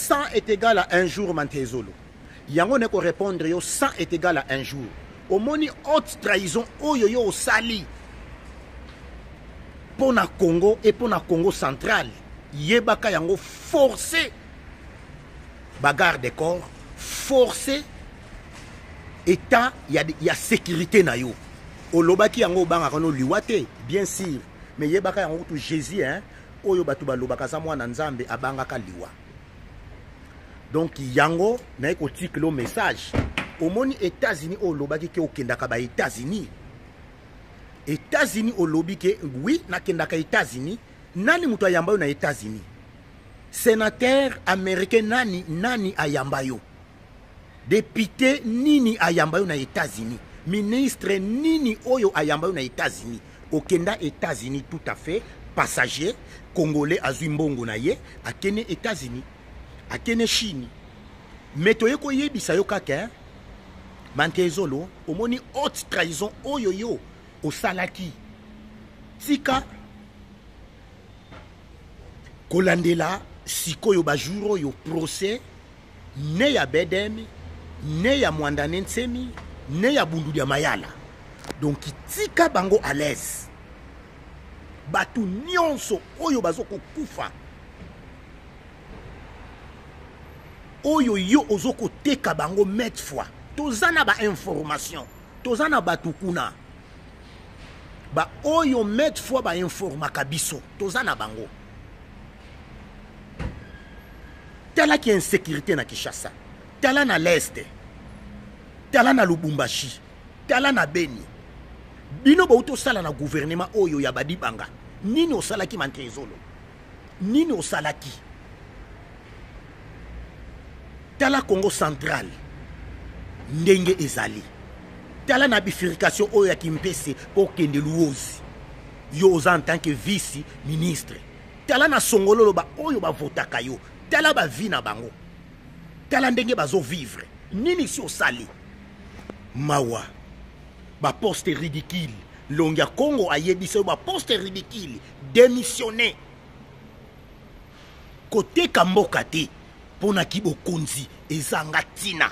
100 est égal à un jour Mantezolo. Yango ne ko répondre yo 100 est égal à un jour. Omoni haute trahison oyo yo osali mpo na Congo et mpo na Congo central yebaka yango forcé bagarre de corps forcé état ya, ya sécurité na yo olobaki yango obangaka no liwa te bien sûr mais yebaka yango kutu Jésus hein oyo bato balobaka aza mwana Nzambe abangaka liwa. Donc yango naye kotikela yo message. Omoni États-Unis oyo olobaki ke okendaka ba États-Unis. États-Unis olobi ke oui nakendaka États-Unis. Nani moto ayamba yo na États-Unis? Sénateur américain nani nani ayamba yo? Député nini ayamba yo na États-Unis? Ministre nini oyo ayamba yo na États-Unis? Okenda États-Unis tout à fait passager congolais azwi mbongo na ye akende États-Unis akende Chine mais toye koyebisa yo kaka Mantezolo omoni haute trahison oyo yo osalaki tika kolandela sikoyo ba jour oyo procès ne ya bedem ne ya mwandane nsemi ne ya bundu dia mayala donc tika bango à l'aise bato nyonso oyo bazo kokufa oyo yo ozo koteka bango maintes fois toza na ba information toza na bato kuna ba oyo maintes fois ba informaka biso toza na bango tala ki insécurité na Kinshasa tala na l'est tala na Lubumbashi tala na Beni bino bauti osala na gouvernement oyo ya badibanga nini osalaki Mantezolo nini osalaki tala Congo central ndenge ezali tala na bifurcation oyo ya Kimpese mpo okende Luozi yo oza en tant que vice ministre tala na songololo ba oyo bavotaka yo tala ba vie na bango tala ndenge bazo vivre nini si osali mawa ba poste ridicule longi ya Congo ayebisa yo ba poste ridicule démissionner koteka mboka te mpo na kibokonzi ezanga ntina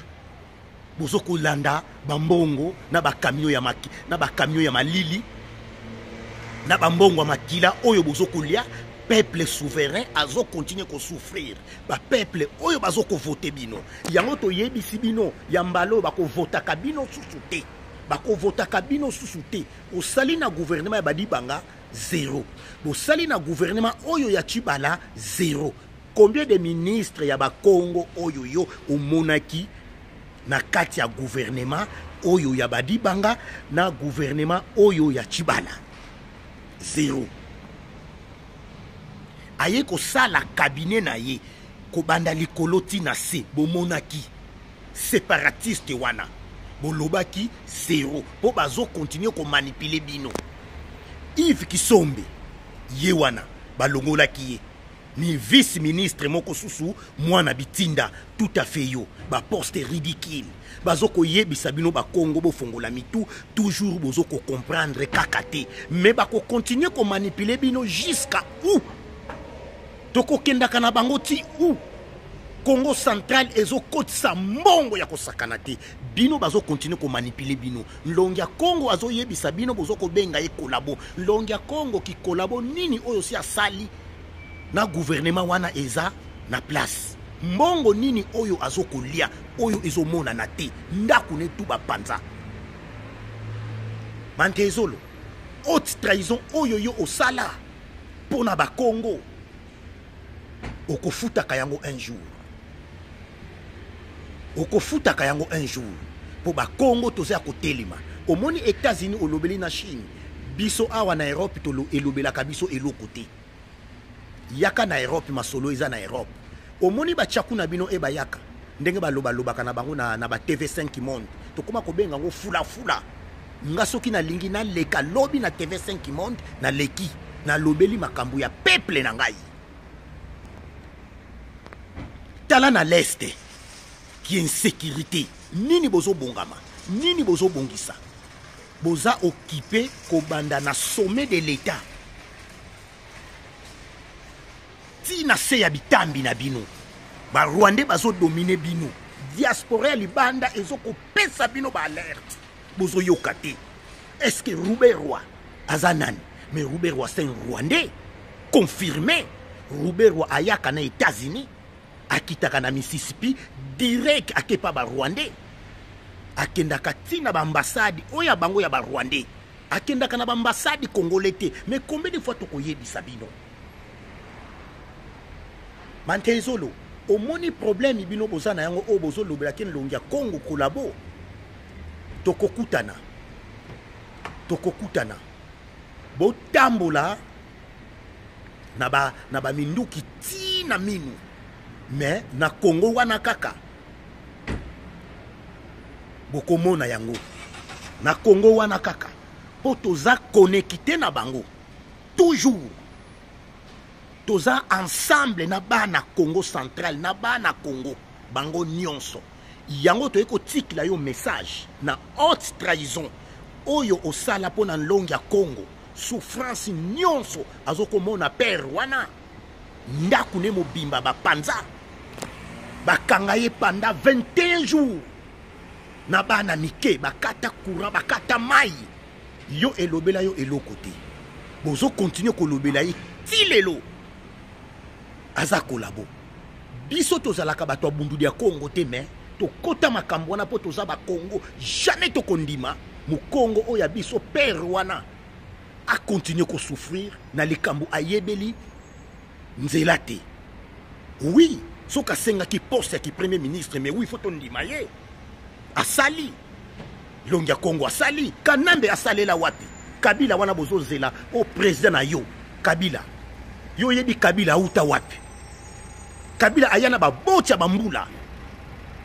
bozo kolanda bambongo na bakamio ya maki, na bakamio ya malili na bambongo ya makila oyo bozo kolia peuple souverain azo continuer ko souffrir ba peuple oyo bazo ko voter bino yango toyebisi bino ya mbala oyo bakovotaka bino susu te bakovotaka bino susu te osali na gouvernement ya badibanga zero bosali na gouvernement oyo ya Tshibala zero combien de ministres ya bakongo oyo yo omonaki na kati ya gouvernement oyo ya badibanga na gouvernement oyo ya Tshibala zero aye kosala cabinet na ye kobanda likolo ti na se bomonaki separatiste wana bolobaki zero mpo bazo continuer komanipule bino Yves Kisombe ye wana balongolaki ye ni vice ministre moko susu mwana bitinda tout à fait yo ba poste ridicule bazo koyebisa bino ba Congo bofongola mitu toujours bozo ko comprendre kaka te mais bako continuer ko manipuler bino jusqu'à où tokokendaka na bango ti où Congo central ezokotisa mbongo ya kosakana te bino bazo continuer ko manipuler bino nlongi ya Congo azoyebisa bino bozo kobenga ye kolabo nlongi ya Congo kikolabo nini oyo si asali na gouvernement wana eza na place mbongo nini oyo azokolia oyo ezomonana te ndako ne tu bapanza Mantezolo haute trahison oyo yo osala mpo na bakongo okofutaka yango un jour okofutaka yango un jour mpo bakongo toza ya kotelema omoni États-Unis olobeli na Chine biso awa na Europe elobelaka biso eloko te yaka na Europe masolo eza na Europe omoni bachaku na bino e bayaka ndenge balobalobaka na bango na, na ba TV5 Monde tokoma kobenga yango fulafula nga soki nalingi naleka lobi na TV5 Monde naleki nalobeli makambo ya peuple na ngai tala na l'est ki insécurité nini bozobongama nini bozobongisa boza occupé kobanda na sommet de l'état ti na se ya bitambi na bino. Barwandais bazodomine bino, diaspora ya libanda ezokopesa bino baalerte, bozoyoka te. Est ce que Ruberwa aza nani? Mais Ruberwa, c'est un Rwandais confirmé. Ruberwa ayaka na États-Unis, akitaka na Mississippi direct, akepa Barwandais, akendaka ntina baambassade oyo ya bango ya Barwandais, akendaka na baambassade congolais te. Mais combien de fois tokoyebisa bino? Mantezolo, omoni problème bino boza na yango oyo bozolobelaki nlongi ya Congo kolabo. Tokokutana, tokokutana, botambola na baminduki ti na minu, mais na Congo wana kaka bokomona yango, na Congo wana kaka, mpo toza connecté na bango toujours, toza ensemble na bana Congo Central, na bana Congo bango nyonso. Yango toyei kotikela yo message na haute trahison oyo osala mpo na nlongi ya Congo. Souffrance nyonso azokomona père wana, ndako ne mobimba bapanza, bakanga ye pendant 21 jours na bana mike, bakata courant, bakata mai. Yo elobela yo eloko te, bozokontinue kolobela ye ti lelo. Aza kolabo. Biso tozalaka bato ya bundudi ya Kongo te, mais tokɔta makambo wana mpo toza Bakongo. Jamais tokondima mokongo oyo ya biso père wana akontinue kosouffrir na likambo ayebeli nzela te. Oui, soki asengaki poste ya ki premier ministre, mais oui, faut tondima ye asali longi ya Kongo, asali. Kanambe asalela wapi? Kabila wana bozozela o président na yo Kabila, yo oyebi Kabila auta wapi? Kabila aya na baboti ya bambula.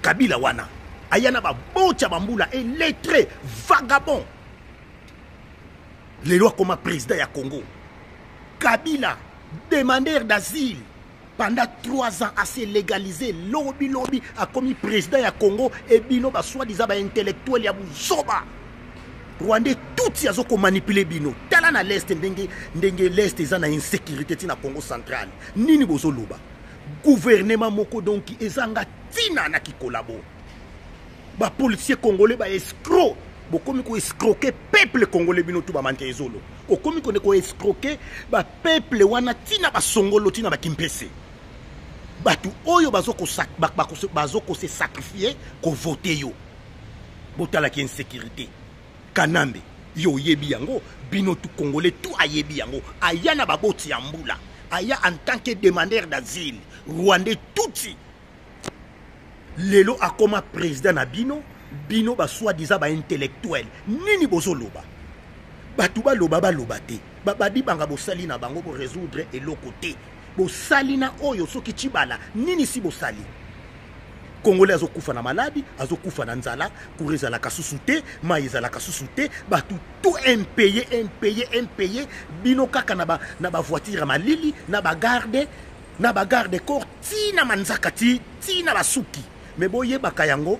Kabila wana aya na baboti ya bambula, illettré, vagabond, lelo akoma président ya Congo. Kabila, demandeur d'asile pendant 3 ans, ase légalisé, lobi lobi akomi président ya Congo. Ebino basoi-disant baintellectuel ya buzoba, Rwandais tutsi azokomanipuler bino. Tala na l'Est ndenge ndenge l'Est eza na insécurité, ntina Congo Central nini bozoloba? Gouvernement moko donc ezanga ntina na kikolabo, bapolicier congolais baescroc, bokomi koescroquer peuple congolais. Bino tu bamante ezolo, okomi kone koescroquer bapeuple wana, ntina basongolo, ntina bakimpese, bato oyo bazokose sacrifier kovote yo. Botalaki insécurité. Kanambe, yo oyebi yango, bino tu congolais tu ayebi yango, aya na baboti ya mbula, aya en tant que demandeur d'asile, Rwandais tutsi, lelo akoma président na bino. Bino basoi-disant baintellectuel, nini bozoloba? Bato baloba, baloba te, badibanga bosali na bango, borésoudre eloko te. Bosali na oyo soki Tshibala nini si bosali? Congolais azokufa na maladi, azokufa na nzala, courant ezalaka susu te, mai ezalaka susu te, bato tout impayé, impayé, impayé. Bino kaka na bavoiture ya malili, na bagarde corps, ntina manzaka ti ntina basuki. Me boyebaka yango,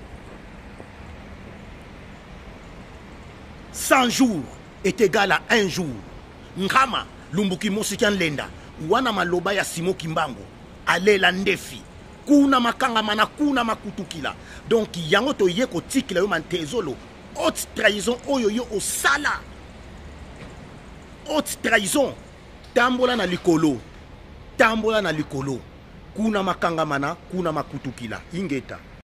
100 jours est égal à un jour. Ngama lumbuki mosiki nlenda wana, maloba ya Simo Kimbangu, alela ndefi kuna makangama na kuna makutukila. Donc yango toye kotikela yo mantezolo, haute trahison oyo yo osala, haute trahison. Tambola na likolo, tambola na likolo, kuna makangama na kuna makutukila. Ingeta.